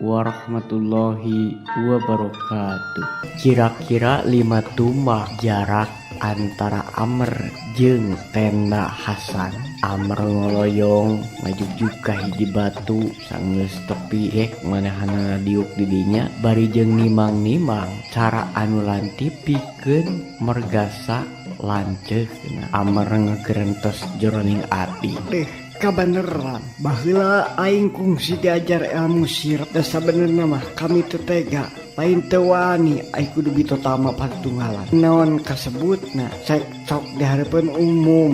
Warahmatullahi wabarakatuh. Kira-kira 5 tumbak jarak antara Amer jeung tenda Hasan. Amer ngoloyong ngajugjug ka hiji batu sanggeus tepi gek manehanana diuk di dinya bari jeung nimang-nimang cara anu lantip pikeun mergasa lanceukna. Amer ngagerentes jroning ati. Deh, kabeneran baheula aing kungsi diajar ilmu sirep da sabenerna mah kami teu tega lain teu wani aing kudu bitotama patunggalan naon kasebutna cekcok di hareupeun umum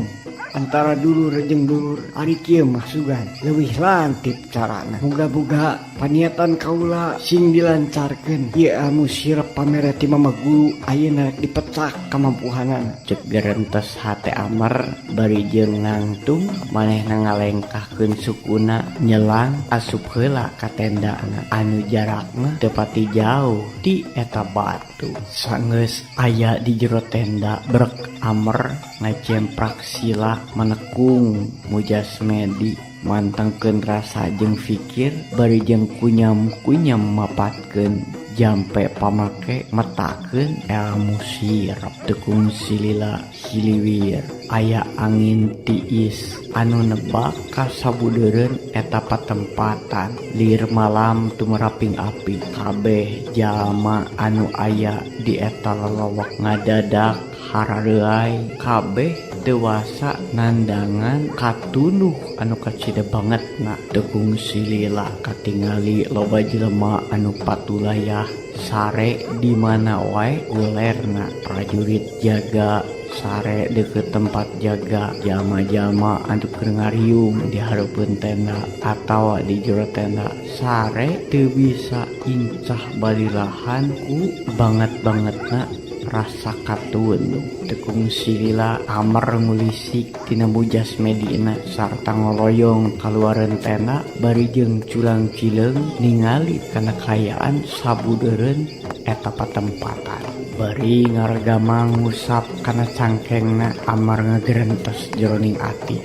antara dulur jeung dulur ari kieu mah sugan leuwih lantip carana. Muga-muga paniatan kaula sing dilancarkeun ieu ilmu sirep pamere ti mama guru ayeuna rek dipecak kamampuhanana. Cek gerentes hate Amer bari jeung nangtung manehna ngalengkahkeun sukuna nyelang asup heula ka tendana anu jarakna teu pati jauh ti eta batu. Sanggeus aya di jero tenda brek Amer ngajemprak sila manekung mujasmedi mantengkeun rasa jeung fikir bari jeung kunyam-kunyam mapatkeun jampe pamake metakeun ilmu sirep. Teu kungsi lila siliwir aya angin tiis anu nebak ka sabudeureun eta patempatan. Lir malam tumeraping api kabeh jalma anu aya di eta lelewek ngadadak harareuay kabeh dewasa nandangan katunuh anu kacida bangetna. Teu kungsi lila katingali loba jelema anu patulayah sare di mana wae golerna. Prajurit jaga sare deukeut tempat jaga, jalma-jalma anu keur ngariung di hareupeun tenda atawa di jero tenda sare teu bisa incah balilahan ku banget-bangetna rasa katunduh. Teu kungsi lila Amer ngulisik tina mujasmedina sarta ngoloyong kaluareun tenda bari jeung culang-cileung ningali kana kaayaan sabudeureun eta patempatan. Bari ngaregamang ngusap kana cangkengna Amer ngagerentes jroning ati.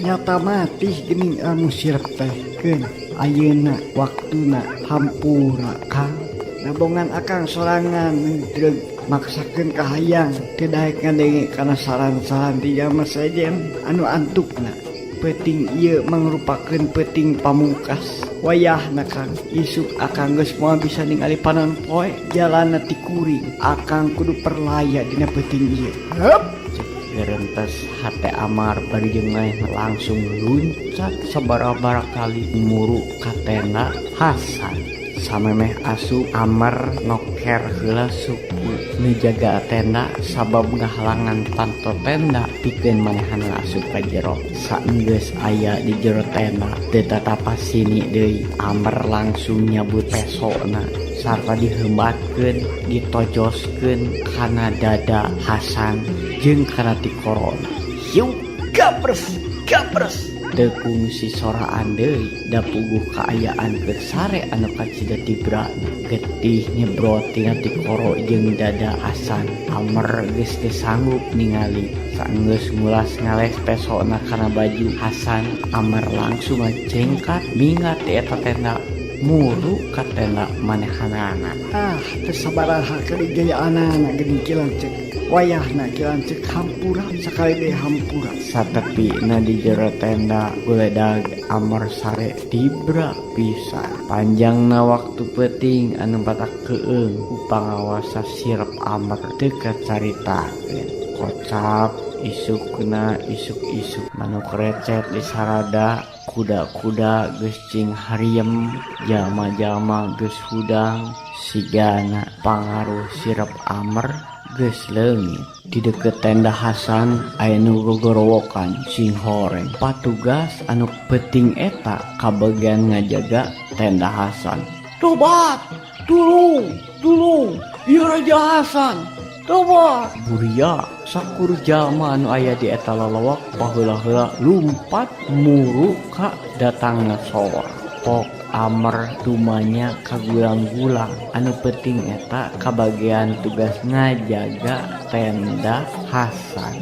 Nyata mati geuning ilmu sirep teh keun ayeuna waktuna hampura Kang. Nabongan akang sorangan dreug maksakeun kahayang teu daek ngadenge kana saran-saran ti jalma sejen anu antukna. Peuting ieu mangrupakeun peuting pamungkas wayahna Kang. Isuk akang geus moal bisa ningali panon poe jalanna ti kuring. Akang kudu perlaya dina peuting ieu. Heup. Gerentes hate Amar bari jeung manehna langsung luncat sabaraha kali muru ka tenda Hasan. Samemeh asup Amer noker heula suku nu jaga tenda sabab ngahalangan panto tenda pikeun manehna asup ka jero. Saenggeus aya di jero tenda teu tatapasini deui Amer langsung nyabut pesona sarta dihembatkeun ditojoskeun kana dada Hasan jeung kana tikorona. Hiu gabres gabres. Teu kungsi soraan deui da puguh kaayaan keur sare anu kacida tibrana. Getih nyebrot tina tikoro jeung dada Hasan. Amer geus teu sanggup ningali. Saenggeus ngulas-ngales pesona kana baju Hasan, Amer langsung ngacengkat minggat ti eta tenda muru ka tenda manehanana. Ah, teu sabaraha kadigayaanana geuning Ki Lanceuk. Wayahna Ki Lanceuk hampura sakali deui hampura. Satepina di jero tenda guledag Amer sare tibra pisan. Panjangna waktu peuting anu batak keueung ku pangawasa sirep Amer teu kacaritakeun. Kocap isukna isuk-isuk manuk recet di sarada, kuda-kuda geus cing hariem, jalma-jalma geus hudang, sigana pangaruh sirep Amer geus leungit. Di deukeut tenda Hasan aya nu gogorowokan sing horeng. Patugas anu peuting eta kabagian ngajaga tenda Hasan. Tobat, tulung, tulung, ieu Raja Hasan. Tobat. Buria sakur jalma anu aya di eta lelewek baheula-heula lumpat muru ka datangna sora. Pok Amer tumanya kagulang-gulang anu penting eta kabagian tugas ngajaga tenda Hasan.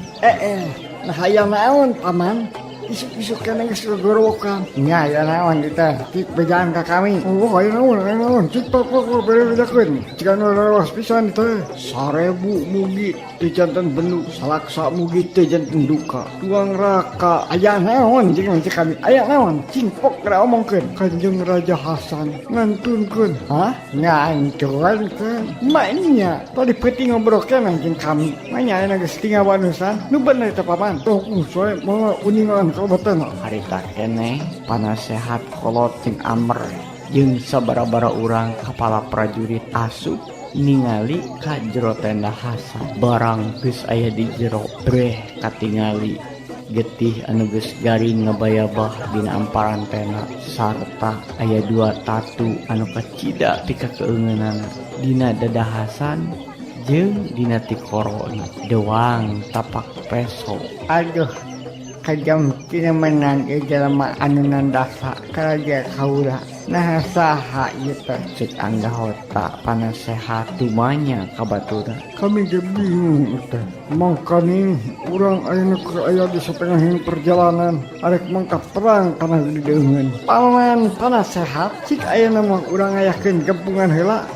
Nah hayang naon paman? Isuk-isuk keneh geus gogorowokan. Nya aya naon dieu teh? Cik bejaan ka kami. Oh, aya naon, aya naon. Cik pok pok bere-bejakeun. Ciga nu larawas pisan teh. 1000 mugi teu janten bendu, salaksa mugi teu janten duka. Tuang raka aya naon jeung cek kami. Aya naon? Cing pok geura omongkeun. Kanjeng Raja Hasan ngantunkeun. Hah? Ngantunkeun? Maknya tadi peuting ngobrol keneh jeung kami. Manya ayeuna geus tinggal wanusan. Nu bener teh paman. Tuh soe moal uningan kalebetna. Harita keneh panasehat kolot jeung Amer jeung sabara-bara urang kapala prajurit asup ningali ka jero tenda Hasan. Barang geus aya di jero breh katingali getih anu geus garing ngabayabah dina amparan tenda sarta aya dua tatu anu kacida ti kakeungeunana dina dada Hasan jeung dina tikorona dewang tapak peso. Aduh, kajam tina menang ieu jalma anu nandasa karaja kaula. Nah saha ieu teh? Cek anggota panasehat tumanya ka baturna. Kami ge bingung teh. Mangkaning urang ayeuna keur aya di satengahing perjalanan arek mangkat perang kana dideungeun. Paman panasehat cik ayeuna mah urang ngayakeun gempungan heula.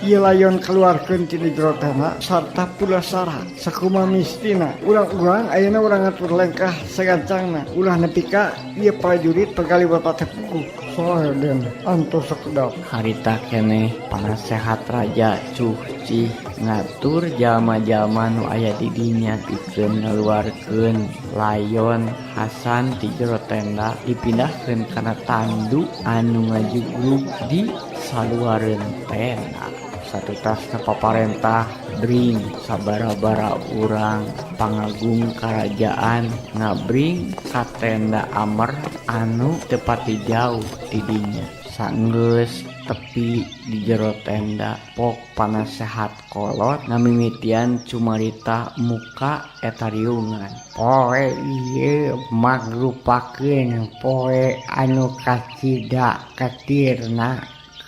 Ieu layon kaluarkeun tina jero tenda sarta pulasara sakumaha mistina. Urang-urang ayeuna urang ngatur lengkah sagancangna ulah nepi ka ieu prajurit pagali bapak teh puguh. Sae den antos sakedap. Harita keneh panasehat raja cuh cih ngatur jalma-jalma nu aya di dinya pikeun ngaluarkeun layon Hasan ti jero tenda dipindahkeun kana tandu anu ngajugrug di saluareun tenda. Satutasna paparentah bring sabara-bara urang pangagung karajaan ngabring ka tenda Amer anu teu pati jauh ti dinya. Sanggeus tepi di jero tenda pok panasehat kolot ngamimitian cumarita muka eta riungan. Poe ieu mangrupakeun poe anu kacida ketirna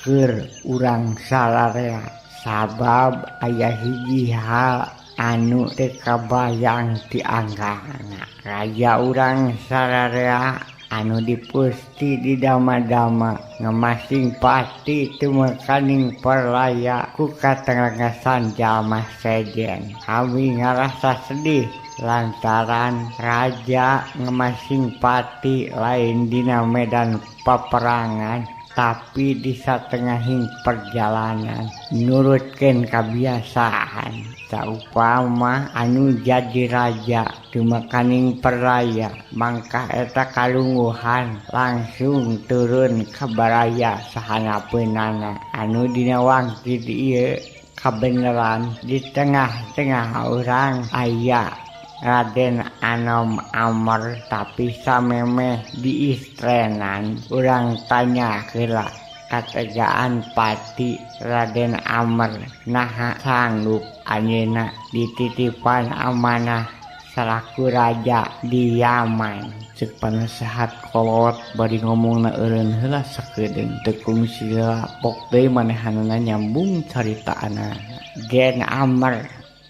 keur urang sararea sabab aya hiji hal anu teu kabayang ti anggana. Raja urang sararea anu dipusti di dama-dama ngemasing pati tumekaning perlaya ku katenggasan jalma sejen. Kami ngarasa sedih lantaran raja ngemasing pati lain dina medan peperangan tapi di satengahing perjalanan nurutkeun kabiasaan. Saupama anu jadi raja tumekaning perlaya mangkah eta kalungguhan langsung turun ka baraya sahanapeunana anu dina wangkid ieu kabeneran di tengah-tengah urang aya Raden Anom Amer tapi samemeh diistrenan urang tanya heula kategaan pati Raden Amer naha sanggup anjeunna dititipan amanah salaku raja di Yaman. Cek panasehat kolot bari ngomongna eureun heula sakedeung teu kungsi heula pok deui manehanana nyambung caritaanana. Den Amer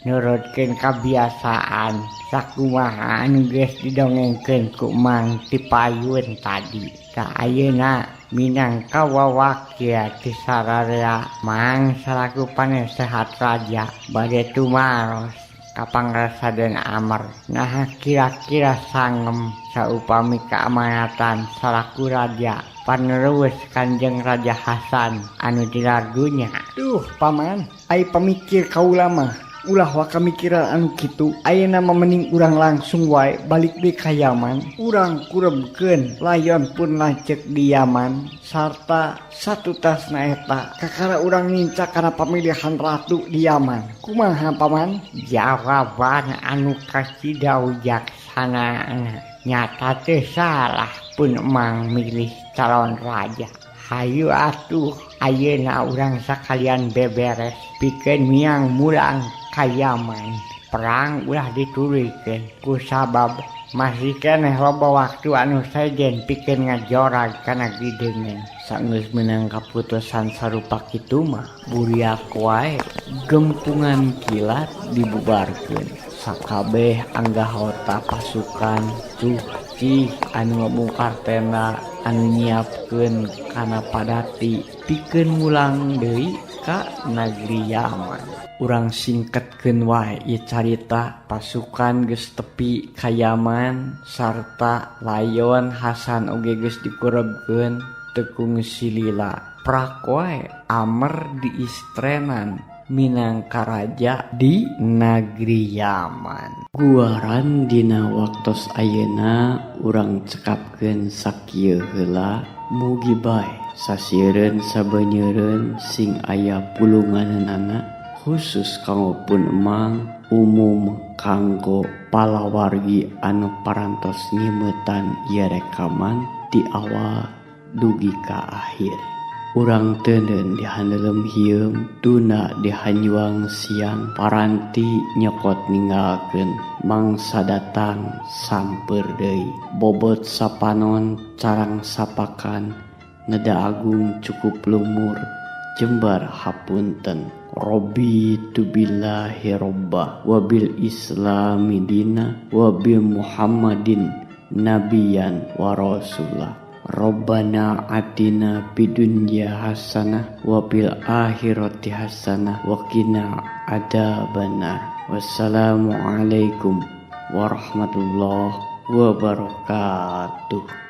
nurutkeun kabiasaan sakumaha anu geus didongengkeun ku Mang Tipayun tadi. Tah ayeuna minangka wawakil ti sararea Mang salaku panasehat raja bade tumaros ka pangrasa Den Amer. Naha kira-kira sangem saupami keamanatan salaku raja panerus Kanjeng Raja Hasan anu tilar dunya. Duh paman, ai pamikir kaula mah ulah waka mikiran anu kitu. Ayeuna mah mending urang langsung wae balik deui ka Yaman. Urang kurebkeun layon pun lanceuk di Yaman sarta satutasna eta kakara urang nincak kana pamilihan ratu di Yaman. Kumaha paman? Jawaban anu kacida wijaksana nyata teh salah pun emang milih calon raja. Hayu atuh ayeuna urang sakalian beberes pikeun miang mulang ka Yaman. Perang ulah dituluykeun kusabab masih keneh loba waktu anu sejen pikeun ngajorag kana gideungeun. Sanggeus meunang kaputusan sarupa kitu mah buriak wae gempungan kilat dibubarkeun. Sakabeh anggota pasukan tuh cih anu ngabongkar tenda anu nyiapkeun kana padati pikeun mulang deui ka nagri Yaman. Urang singketkeun wae ieu carita pasukan geus tepi ka Yaman sarta layon Hasan oge geus dikurebkeun teu kungsi lila. Prak wae Amr diistrenan minangka raja di nagri Yaman. Guaran dina waktos ayeuna urang cekapkeun sakieu heula mugi bae sasieureun sabenyeureun sing aya pulunganana khusus kanggo pun emang umum kanggo palawargi anu parantos nyimetan ieu rekaman ti awal dugi ka akhir. Urang teuneun di handelem hieum tuna di hanjuang siang paranti nyokot ninggalkeun mangsa datang samper deui bobot sapanon carang sapakan neda agung cukup lumur jembar hapunten Rabbi billahi robba wabil islami dina wabil muhammadin nabiyan wa rasulah. Rabbana atina fid dunya hasanah wa fil akhirati hasanah wa qina adzabannar. Wassalamualaikum warahmatullahi wabarakatuh.